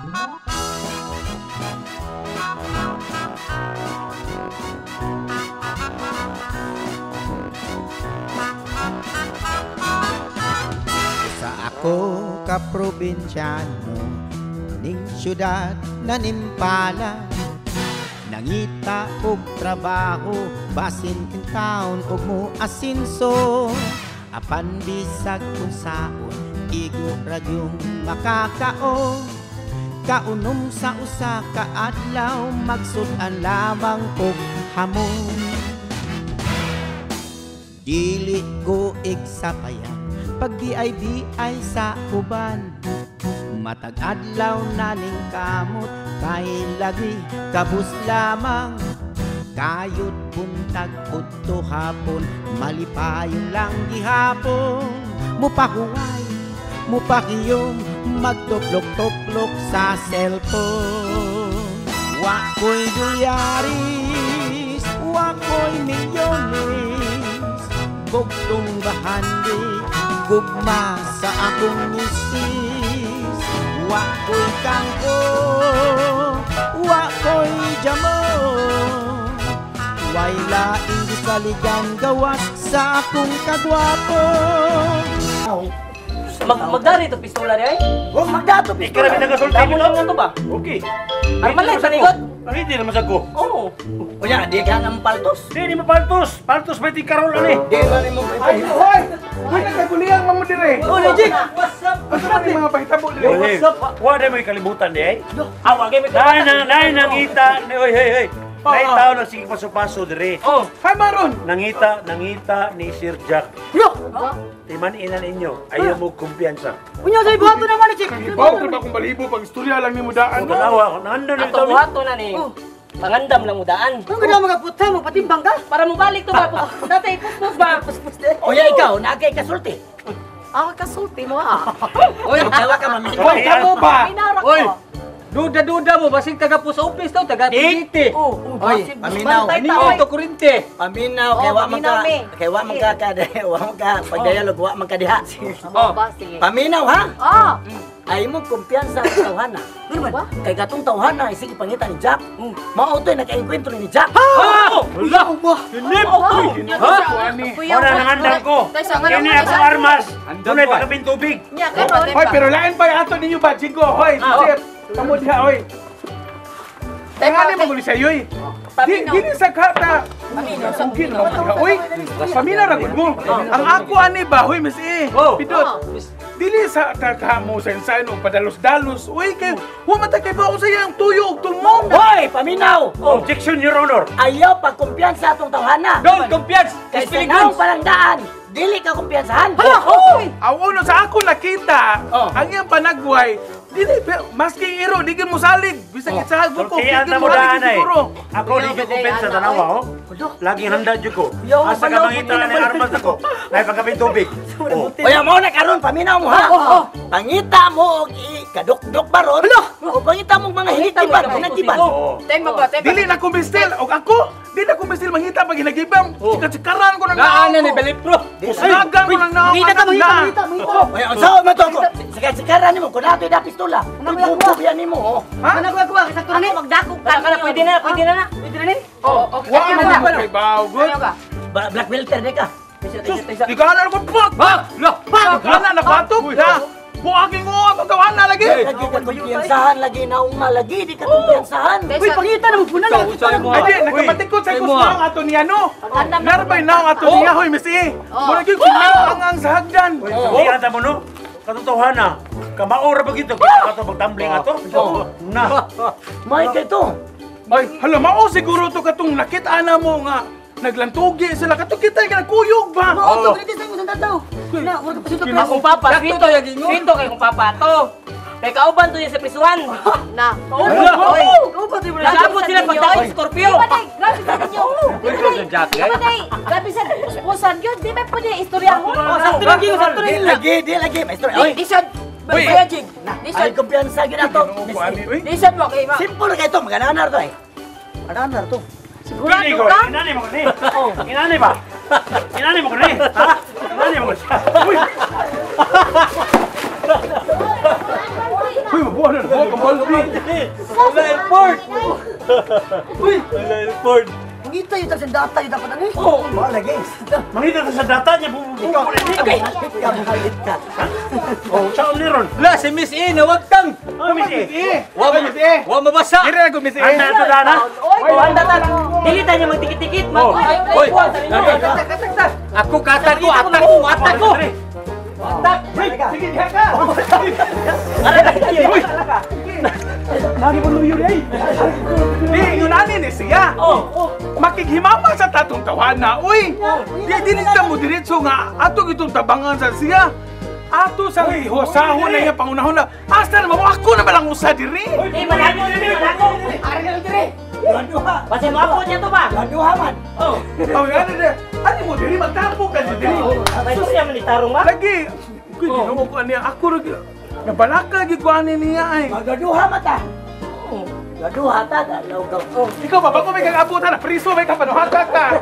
Sa ako ka probinsyano ning syudad na nimpala, nangita og trabaho basin kintaon og mo asinso, apan bisag unsaon igo ra gyung makakaon. Kaunom sa usa ka adlaw magsud-an lamang og hamon. Dili ko igsapayan pag di ay sa uban, matag adlaw na ning kamot kay lagi kabus lamang. Kayod buntag udto hapon malipayon lang gihapon, mupahuway mupakiyom magtuplok-tuplok sa cellphone. Wa ko'y dolyaris, wa ko'y milyones, bugtong bahandi gugma sa akong misis. Wa ko'y kangko, wa ko'y jamon, way laing gisaligan gawas sa akong kagwapo. Magdari ito pistola niya eh? Huwag magdato pistola! Ikaw nagasulti mo lang ito ba? Okay. Arman lang sa likod? Ay, hindi naman sa ko. Oo. Unya, di ka ng paltos. Di, di mo paltos. Paltos ba iti karol ano eh? Di ba ni mo Ay, hoy! Hoy, nagkaguliang mga dire! Oh, legit! What's up? Asa man yung mga pahitabo dire? What's up? Wala mo kalibutan di eh? Awag eh, may Dahil nangita. Oy, hey, hey. Dahil tao na sige paso-paso dire. Oh. Hi, Maron! Nangita ni Sir Jack. Look! Timan ina ninyo, ayaw mo kumpiyansa. Unya, sa ibuhato naman ni Chief. Ibaw, tra ba akong balibo pag istorya lang ni mo daan. Kung tanawa, nandun Ato buhato na ni. Pangandam lang mo daan. Kung gano'n mga puta mo, patimbang ka? Para mo balik to ba? Dati, puspos ba? Puspos din. Unya, ikaw, naagay kasulti. Ako kasulti mo ah. Uy, magkawa ka, mami. Hoy, kamo ba? Minarak Oy! ko. Duda-duda mo, basig taga po sa office to, taga Pigiti. Oh, Oy, paminaw. Ni to kurinte. Paminaw, kay wa man ka, paminaw, me. kay wa man ka, wa man ka, pagdialog, wa man ka diha. Oh, ba, sige. Paminaw, ha? Oh! Ay mo kumpiyansa sa tawhana. Ba? Kay katong tawhana, sige pangita ni Jack. Mao to'y nakaengkwentro ni Jack. Ha! Wala! Hinip! Ha? Wala nangandam ko. Kini ako armas. Dunay pagkapin tubig. Hoy, pero lain pa yung ato ninyo ba, Jingo? Hoy, Sir, kamo diha, hoy. Tengani mo guli sa'yo, eh. Di sa kata. Sugin na mo diha, oy. Paminaw ra gud mo. Ang ako ani ba, hoy, Miss E. Pidot. Dili sa kaka mo sensayon o padalos-dalos. Uy, kay wa man ta kay ba sa iyang tuyo og tumong. Hoy, paminaw! Objection, Your Honor. Ayaw pagkumpiyansa atong tawhana. Don't kumpiyansa! Kay sa naong palangdaan, dili ka kumpiyansahan. Aw uno sa ako nakita, ang iyang panagway, dili maski iro di gyud mo salig. Bisag itsahag mo ko, di Sultihan gyud na mo mo salig daan eh. siguro. Ako, di ko kumpensa tanawa, oh. Laging handa dyan ko. Asa ka mangita na ng armas ako. Nay pagkapin tubig. Oh. Oya mo na karon paminaw mo ha. Pangita mo og kadukdok baron. O pangita mo mga hinikiban, hinagiban. Tema ba? Tema. Dili na kumbistil og ako, di na kumbistil mangita pag hinagibang. Sikat-sikaran ko ng Naana ni Belipro. Usnagan ko ng naong Mangita ka, anak mangita, na. mangita, mangita. Oya unsa man to ako? Sikat-sikaran nimo kun ato da pistola. Bugbo yan nimo oh. Ha? Ano kuha kuha sakto na ni? Magdakop ka. Kana, pwede na, pwede na na. Pwede na ni? Oh, okay. Wa man mo kay baw, good. Black belter di ka. Sus, di ka na ko pak. Ha! Lah! Di ka na nabatok na. Buaking mo atong tawanan lagi. Lagi ka kumpiyansahan lagi naong lagi di ka kumpiyansahan. Uy, pangita na mo puna lang. Ay di, nakapatikot sa kusang ato niya no. Narbay naong ato niya hoy Miss E. Mura gyud ang ang sa hagdan. Di ata mo no? Katotohanan. Kamaora ba gito? Kita ka to magtumbling ato? Na. May kay to. Ay, hala mao siguro to katong nakit-ana mo nga naglantugi sila kato kita ka nagkuyog ba? Mao to griti sa imong tataw. Na, wala pa siya Akong papa, Sakto to, yung gingon. Swito kay kong papa to. Kay kauban to niya sa prisuhan. Na. Hala! Kauban to. Nasabot sila pagdaog sa Scorpio. Di grabe sa ninyo. Ikaw sa Jack, eh? Di grabe sa puspusan yun. Di ba pwede istoryahon? Oh, sakto lang yun, sakto lang Di yun. lagi, di lagi. Maestro. Oy, Di sad. Uy. Kuya Jig. Di ay sad. kumpiyansa gyud ato. Ginoo ko ani, uy. Di sad mo kay ma. Simple kay to, magananar to eh. Magananar to. Sigurado ko, ka? Inani mo ko ni. Inani ba? Inani mo ko ni. Ha? Inani mo ko siya. Uy! Uy, Nabuha na nabuha kang baldi. Wala airport. Uy! Wala airport. Mangita yung sa data yung dapat ano eh. Oh, wala guys. Mangita ta sa data niya bububo. Okay. Ka. Oh, saan ni ron? La si Miss E nawagtang. Oh, Miss E. Wa Miss E. Wa mabasa. Dire na ko Miss E. Anda ito dana. Oy, anda ta. Dili ta niya magtikit-tikit. Oy. Ako katag ko, atak ko, atak ko. Atak. Sige, diha ka. Uy. Lagi mo luyo day. Di yun ani ni siya. Oh. Makighimama sa tatong tawana, uy. Di dili ta mo diretso nga ato itong tabangan sa siya. Ato sa ihosahon na niya pangunahon na. Asa naman mo ako na malang usa diri. Eh, manago diri, manago. Ari na diri. Duha. Basta mo ako niya to ba? Duha man. Oh. Oh, ano diri? Ani mo diri magtampo ka diri. May siya man itarong ba? Lagi. Uy, Ginoo ko ani ako ra nabalaka gyud ko ani niya ay. Magaduha mata. Gaduha ta dalaw ka. Ikaw ba bago may kagabutan na priso may kapanuhata ka.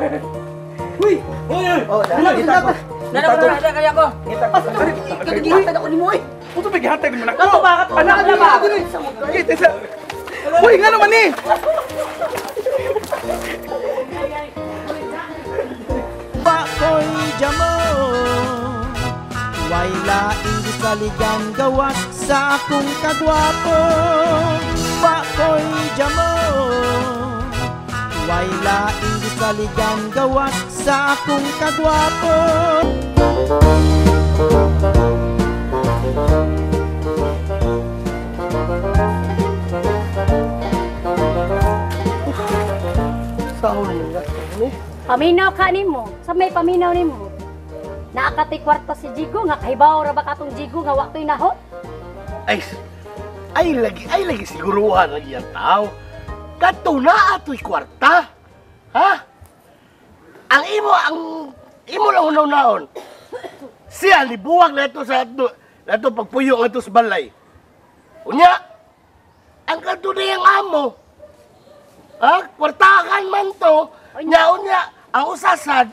Uy. Uy. Oh, dala ko. Dala kaya ko. Gihatag ako nimo eh. Puto may gihatag nimo nako. Kato ba kato? Anak ba? Kita sa. Uy, nga naman ni. Pakoy jamo. Way laing gisaligan gawas sa akong kagwapo. Pakoy jamo. Way laing gisaligan gawas sa akong kagwapo. Paminaw ka nimo. Sa may paminaw nimo. Naakati kwarta si Jigo nga kahibaw ra ba katong Jigo nga waktoy nahot? Ay lagi siguruhan lagi ang tao. Kadto na atoy kwarta. Ha? Ang imo lang hunaw-naon. Siya libuwag na ito sa ato pagpuyo ngadto sa balay. Unya, ang kadto na yung amo. Ha? Kwartahan man to. Unya, ang usasad.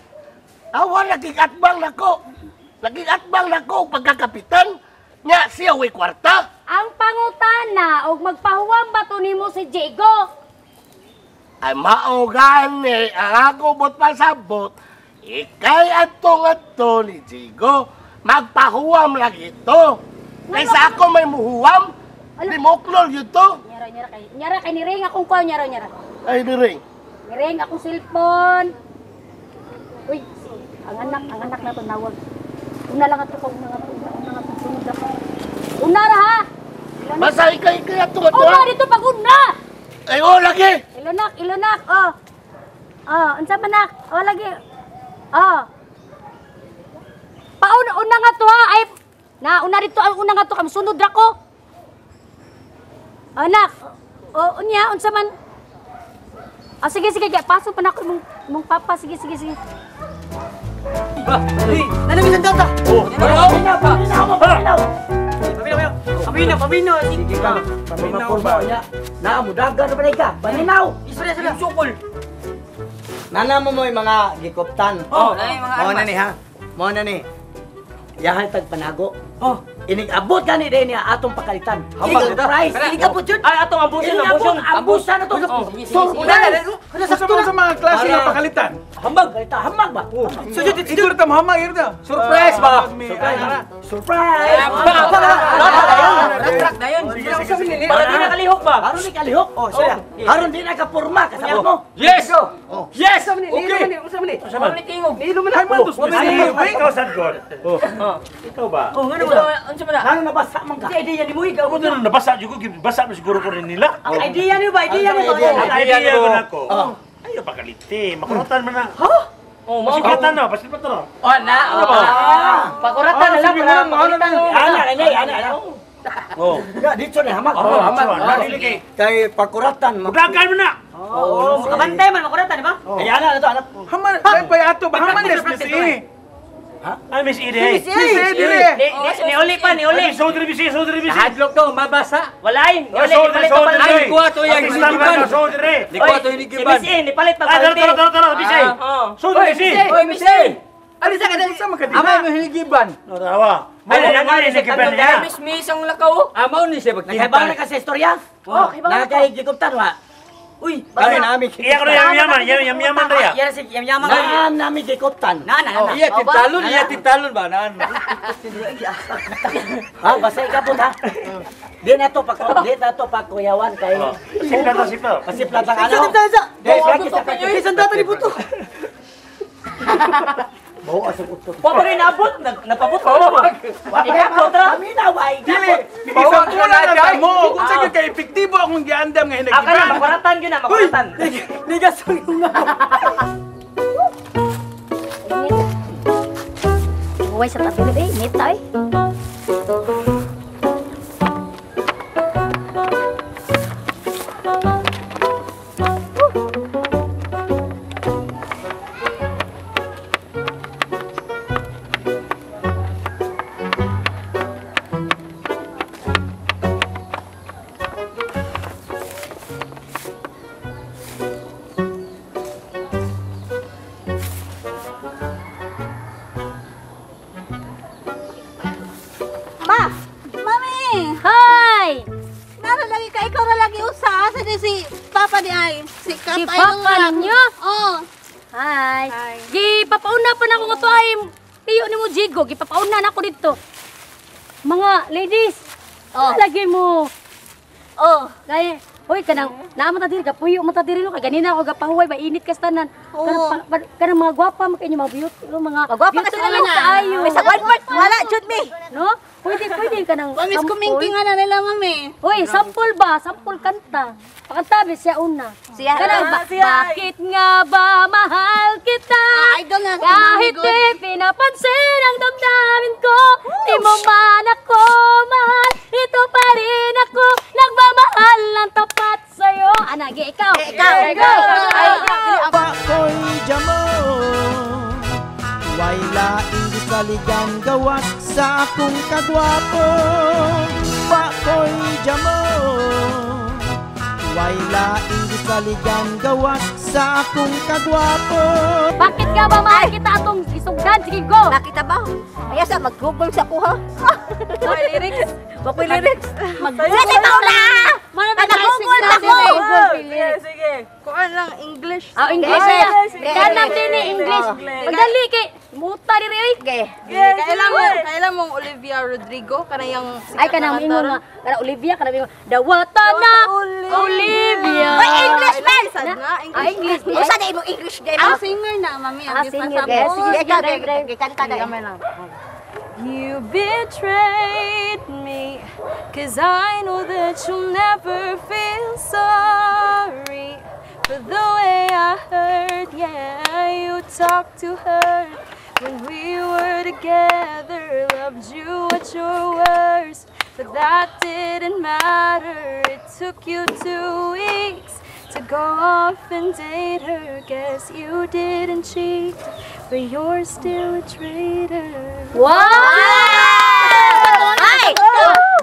Awa, naging-atbang nako. Naging-atbang nako pagkakapitan. Nya, siya way kwarta. Ang pangutana og magpahuwam ba to nimo si Jigo? Ay mao gani ang ako bot pasabot. Ikay adto ni Jigo. Magpahuwam lagi to. Kaysa ako may muhuwam, di moklol yun to. Nyara kay niring akong kuha, nyara. Ay, niring. Niring akong cellphone. Uy, ang anak na to nawag. Una lang ato ko, una nga to, sunod ako. Una ra ha. Basta ikay ato ato. Una dito pag una. Ay, oh, lagi. Ilunak, oh. Oh, unsa man nak? Oh, lagi. Oh. Pauna una nga to ha. Ay, na una dito ang una nga to kam sunod ra ko. Anak. Oh, unya unsa man? Ah, sige, pasok pa na ako imong papa. Sige. Nanamin ang data. Oh, Paminaw. Paminaw. Sige ka. Paminaw ba? Naamudagan na ba ka? Paminaw. Isra sukol. Nana mo yung mga gikoptan. Oh, na yung mga Mo na armas. ni ha. Mo na ni. Yahan tag panago. Oh. Inigabot gani din niya atong pakalitan. Surprise. Inigabot yun. Ay, atong ambusan, Inigabot ambusan na to. Surprise. Sa sa mga klase nga pakalitan. Hambag. Kalita hamag ba? Sujud ito ta mahama irda. Surprise ba? Surprise. Rat na yun. Sige. Para di nakalihok ba? Haron di kalihok. Oh, siya. Haron di nakapurma kasabot mo. Yes. Yes. Okay. Ano ni tingog? Ay man to Ay, ikaw sad god. Oh. Ikaw ba? Oh, ngano ba? Unsa man na? Ngano nabasa man ka? Sa idea ni mo ikaw. Ako doon nabasa jud ko, basa mo siguro ko rin nila. Ang idea niyo ba? Idea mo ba? Ang idea ko nako. Ayo pakaliti, makuratan man na. Oh, mao. Pasikatan na, pasikatan na. Oh, na. Pakuratan na lang para Ano na? Ana, ana, ana, ana. Oh. Ya, dito na hamag. Oh, hamag. Dili kay. Kay pakuratan. Mudagan mo na. Oh, makabantay man makuratan, di ba? Ay, ana, ana to, ana. Haman, ay pa ato ba haman des Miss E. Ay, Miss Ide. Miss E dire. Ni uli pa, ni uli. Ay, so diri, so diri. Hadlok daw mabasa. Walay, ni uli, So palit diri, so pa diri. Ay, kuha to yang Hinigiban. So diri. Di kuha to Si hinigiban. Miss E, ni palit pa Ay, tara, tara, tara, tara, Miss E. Oh. So diri, si. Oy, Miss E. Ali sa kadali sa makadina. Amay mo hinigiban. No, tanawa. May nangyari sa giban niya. Miss ang lakaw. Amaw ni siya Nakaibang pagtintal. na ka sa istorya? Oh, Nakahigiguptan wa. Uy, kami nami. Iya ko na yam-yaman, yam-yaman riya. Yan si yam-yaman. Naan nami gikuptan. Na na na. Iya tintalon, iya tintalon ba naan. Ha, basta ikapot ha. Di na to pag di na to pagkuyawan kay. Sipla to, sipla. Pasipla tang ano. Di, practice na practice. Sandata ni buto. Bawa sa utot. Wa pa rin naabot, napabot pa mo. Ikapot ra. Kami na wa Dili, ikapot. isang pula na ta mo. Kung sa kay epektibo akong giandam nga Ah, kana hinagiban. makuratan gyud na, makuratan. Ligas ang nga. Uy, sa tabi eh, nita eh. Ma! Mami! Hi! Nara lagi ka, ikaw na lagi usa. Asa di si Papa ni ay? Si Si Kapay Papa ninyo? Oo. Hi. Gipapauna pa na ako nga to ay piyo ni mo Jigo, gipapauna na ako dito. Mga ladies, Oh. lagi mo. Oh. Kay, hoy kanang naa man ta diri gapuyo man ta diri no kay ganina ako gapahuway ba init kas tanan. Oo. Kanang kanang mga gwapa man kay inyo mga beauty, mga Magwapa ka sila na. kaayo. May sa one part, wala, jud mi. No? Pwede pwede kanang Mamis sample. kumingking nga na nila, mami. Hoy, sample ba? Sample kanta. Pakanta be siya una. Siya. Kanang ba, bakit nga ba mahal kita? Ah, idol na si Kahit Mami Good. di pinapansin ang damdamin ko, di mo man ako mahal, ito pa rin ako, nagmamahal ng tapat sa'yo. Anagi, ikaw. Ikaw. Ikaw. Ay, Pakoy jamo. Way laing gisaligan gawas sa akong kagwapo. Pakoy jamo. Way laing gisaligan gawas sa akong kagwapo. Bakit nga ba mahal kita atong isugdan? Sige, go. Nakita ba? Ay, sa mag-google sa kuha. Lyrics. Wakoy lyrics. Sige, Paula! Nag-google ako! Sige, sige. Kuan lang, English. Ah, English Sige, na. sige. Kanang din eh, English. Magdali kay muta diri oy. Okay. Kailan mo, kailan mong Olivia Rodrigo? Kanayang Ay kanang ingon nga, kanang Olivia kanang ingon. Dawata na Olivia. Oy, English man! Sad na, Ah, English. Usa na imong English day Ang mo? singer na, mami. Ah, Ang singer. Yes, Sige, sige, ikaw, drive, drive. kanta na. Gamay lang. You betrayed me, 'cause I know that you'll never feel sorry for the way I hurt. Yeah, you talked to her when we were together, loved you at your worst, but that didn't matter. It took you 2 weeks to go off and date her. Guess you didn't cheat, but you're still a traitor. Wow! Ay!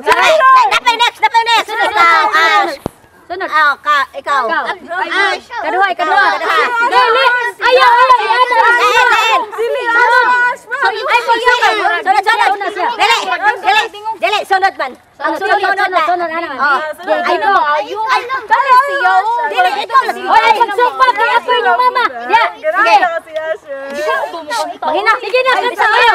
Sorry! Napay next! Napay next! Ikaw, Ash! Sunod. Ah, ka, ikaw. Ikaw. Ash! Kaduha, kaduha. Kaduha. Dili! Ayaw, ayaw, ayaw. Lain, lain. Sunod. Ay, pagsukat. Sunod, sunod. Una siya. Dili, dili, dili, sunod man. Ang Sunod, sunod, sunod, na. sunod, ano? Oh. Ay, no. Ay, kare siyo. Dili, ikaw lang. Oy, ay, pagsupak kay ako yung mama. Ya. Sige. Mahina. Sige na, kanta kayo.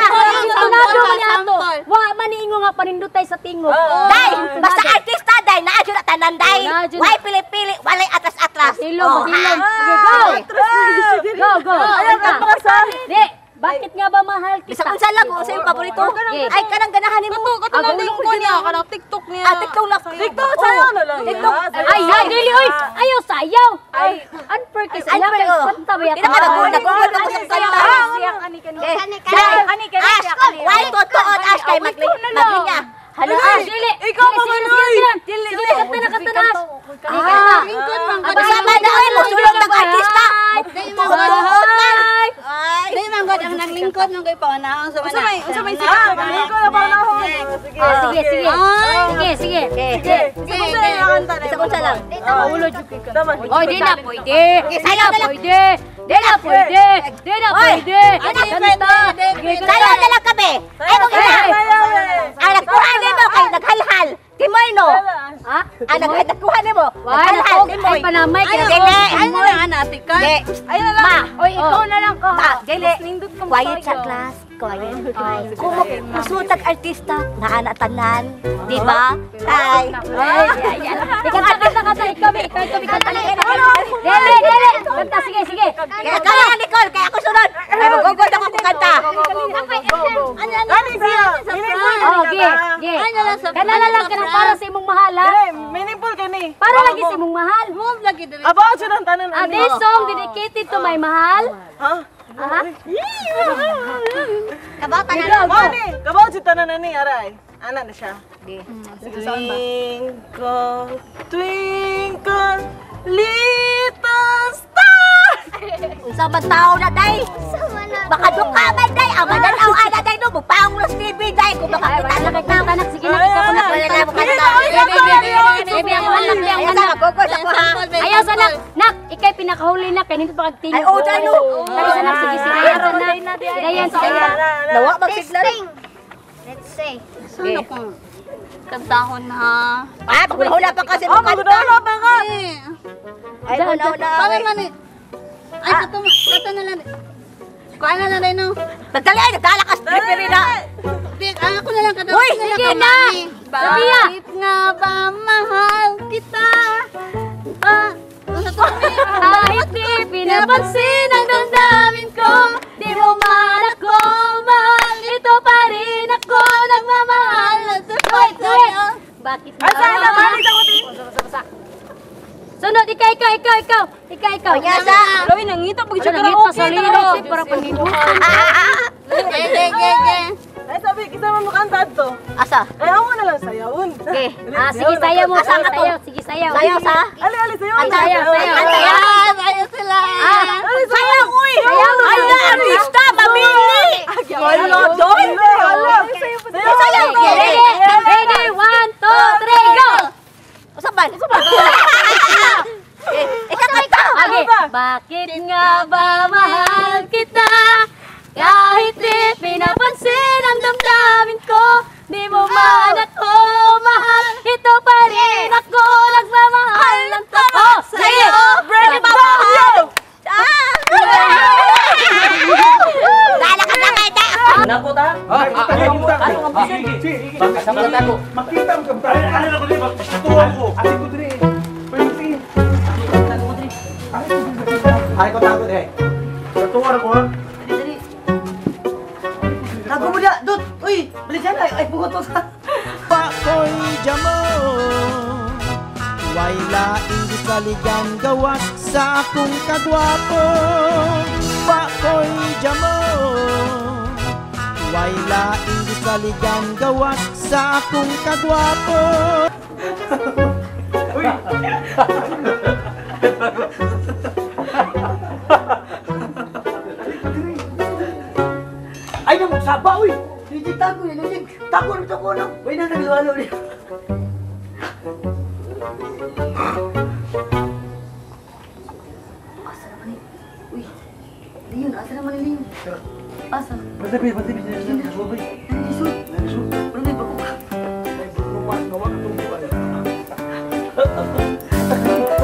Tunado man ato. Wa man ingo nga panindutay sa tingog. Day, basta artista day, naa jud na tanan day. Naa jud na. Way pili-pili, walay atras-atras. Silom, Oh, silom. ha? Sige, go. Go, go. Kanta. Di, bakit nga ba mahal kita? Bisag unsa lang kung unsa yung paborito. Okay. Ay, kanang ganahan nimo. Kato na ko niya, kanang TikTok niya. Ah, TikTok lang. TikTok, sayaw na lang. TikTok. Ay, ay, dili, oy. Ayaw, sayaw. Ay, unfair kay sayaw. Unfair, Kay oh. kanta ba yata? Di na ka nag-google ka sa kanta. Kani, kani, Ash, why tutuon Ash kay maglinya. Hala, Ah, Ash. dili. Ikaw pa Dili, man, sige, oy. sige, Dili, sige. Sige, kanta na, kanta na, Ash. Sige, kanta. Usama na oy, mosulong ng artista. Tutuon man. Ay. Dili man god ang naglingkod nung kay panahon sa Unsa may, unsa may sikat? Lingkod na panahon. Sige. Ah, sige, sige. Sige, sige. Sige. Sige, unsa na yung kanta na Bisag unsa lang. Oy, di na pwede. Di sayaw na na lang. pwede. Di na pwede. Di na pwede. Kanta. Sayaw na lang kami. Ay, mong ina. Ang nagkuha nimo kay naghalhal. Timoy no. Ha? Ang nagkuha nimo. Naghalhal Timoy. Ay panamay kay Dili. Ay na lang ate ka. Ay na lang. Ma. Oy, ikaw na lang ko. Ma, dili. Quiet sa class. Quiet. Kung masultag artista, naa na tanan, di ba? Tay. Kanta, kanta, kanta. Ikaw, ikaw, ikaw, kanta. Dili, dili. Kanta, sige, sige. Kaya kaya Nicole, kaya ako sunod. Ay magugod ako kung kanta. Oh, ge, ge. Kana na lang kanang para sa imong mahal, ha? Meaningful kani. Para lagi sa imong mahal. Move lagi diri. About siya ng tanan. This song dedicated to my mahal. Ha? Ha? Kabaw tanan. Mani, kabaw siya tanan ani aray. Ana na siya. Twinkle, twinkle, little star. Unsa man tao na day? Baka duka man day, ang mananaw ana day no, mupaong sa TV day kung makakita na na kay anak, sige na ikaw na. Wala na mo kanta. Baby, ako anak, baby, ako anak. Magugod ako ha. Ayaw sa nak, nak, ikay pinakahuli na kay nindot pagtingog. Ay, oh, day no. Kani sa nak, sige, sige, sa nak. Dayan, sige. Nawa magsiglan. Let's say. Sino kung kantahon ha? Ah, maghula pa kasi mo kanta. Maghula pa ka. Ay, hula-hula. Pami man eh. Ay, kato, kato na lang. Kuha na lang no. Nagdali ay, nagkalakas. Referee na. Di, ako na lang kato. Uy, sige na. Sophia. Bakit nga ba mahal kita? Kahit di pinapansin ang damdamin ko, di mo man ako mahal, ito pa rin ako nagmamahal. Wait, wait. Bakit nga? Ay, sana, balik ako, tin. Sunod, ikaw, ikaw, ikaw, ikaw. Ikaw, ikaw. Panyasa. Grabe, nangita pag siya Nangita sa karaoke. lyrics, para pangibutan. Ge, ge, ge, ge. Ay, sabi, kita man mukanta to. Asa? Ay, ako na lang sayawon. Okay. Ah, sige, sayaw mo. Asa Sige, ka to? sayaw. Sige, sayaw. Sayaw sa? Ali, ali, sayaw. Sayaw, sayaw. Ayan, ayos sila. Sayaw, uy! Sayaw, Ay, na, artista, mamili! Wala, doy! Wala! Sayaw, Ready, ready, 1, 2, 3, go! Usapan. Ikaw kanta! Okay. Bakit nga ba mahal kita? Kahit di pinapansin ang damdamin ko, di mo man ako mahal, ito pa rin ako nagmamahal ng totoo sa'yo. Break down! Dala ka na kay ta! Nako ta? Makita mo kang tayo. Ano na ko dito? Tuwa ko. Ate ko diri. Pwede. Ay ko tago diri. Tuwa na ko ha. Tago mo na, Dut. Uy, bilisan ay ay bugot sa. Pakoy jamo. Way laing gisaligan gawas sa akong kagwapo. Pakoy jamo. Way laing gisaligan gawas sa akong kagwapo. Ay na mo saba uy. Legit tago ni legit. Tago na tago na. Uy na nagluwalo ni. Asa naman ni? Uy, Leon, asa naman ni Leon? Asa? Patabi, patabi. Nanisod. Pero may bago ka.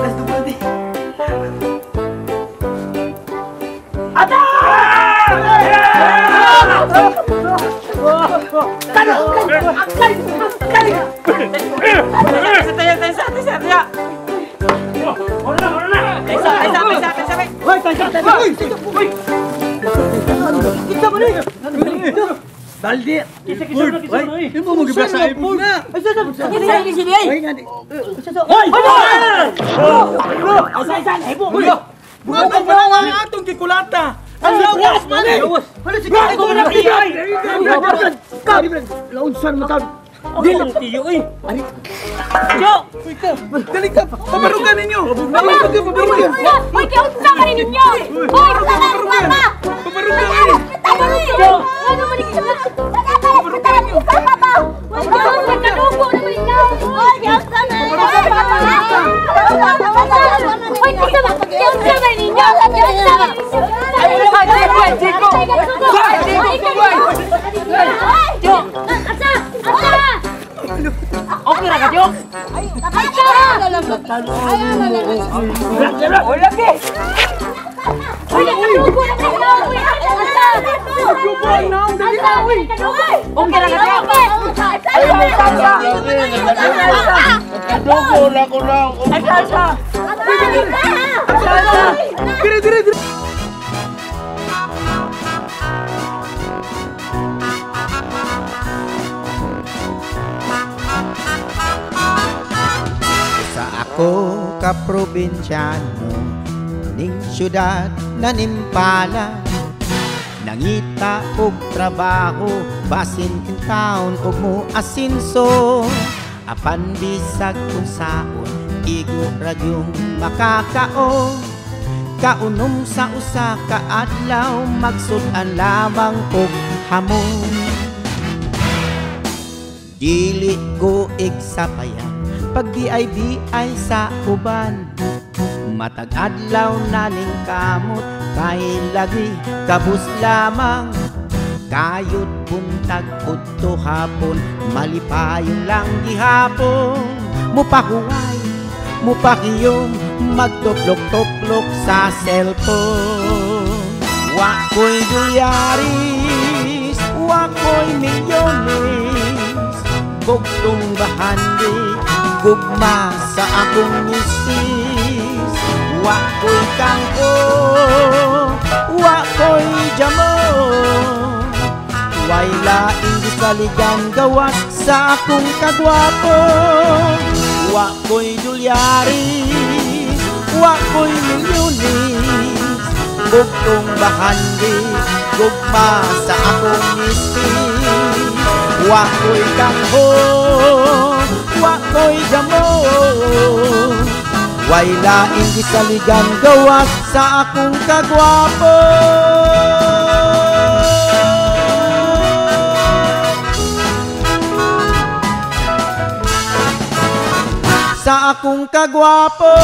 Las dumadi. Kita mo ni. Baldi. Kisa kisa na kisa na. Yung mo gibasa iPhone. Ay, sa sa. Sini sini ay. Hoy! Ay, sa sa hibo. Bukan pa lang ang atong kikulata. Ang lawas man eh. Hala sige. Ito na kiyay. Launsan mo taon. Tiyo eh. Jo! Dali ka, pabarugan ninyo. Pabarugan, pabarugan. Hoy, kaya unsa man ninyo? Hoy, Pabarugan. Pabarugan eh. Ano man ninyo? Nagkadugo naman ninyo. Hoy, unsa man? Hoy, kinsa man? Kinsa man ninyo? Kinsa man? ka sugo. Ay ka Tiyo. Asa? Asa? Okay ra ka, Tiyo? Asa? O, lagi. Uy, nakadugo na kayo. Uy, asa? Dugo ang naong dali Asa? oy. Okay ra ka, Tiyo? Nagkadugo na ko na. Asa, asa? Dire dire dire. Sa ako ka probinsyano ning syudad na nimpala, nangita og trabaho basin in town og mo asinso, apan bisag unsaon igo ra gyung makakaon. Kaunom sa usa ka adlaw magsud-an lamang og hamon. Dili ko igsapayan pag BIBI sa uban. Matag adlaw na ning kamot kay lagi kabus lamang. Kayod buntag udto hapon malipayon lang gihapon. Mupahuway, mupakiyom, magtuplok-tuplok sa cellphone. Wa ko'y dolyaris, wa ko'y milyones, bugtong bahandi, gugma sa akong misis. Wa ko'y kangko, wa ko'y jamon, way laing gisaligan gawas sa akong kagwapo. Wa ko'y dolyaris, wa ko'y milyones, bugtong bahandi, gugma sa akong misis. Wa ko'y kangho, wa ko'y jamon, way laing gisaligan gawas sa akong kagwapo. Sa akong kagwapo.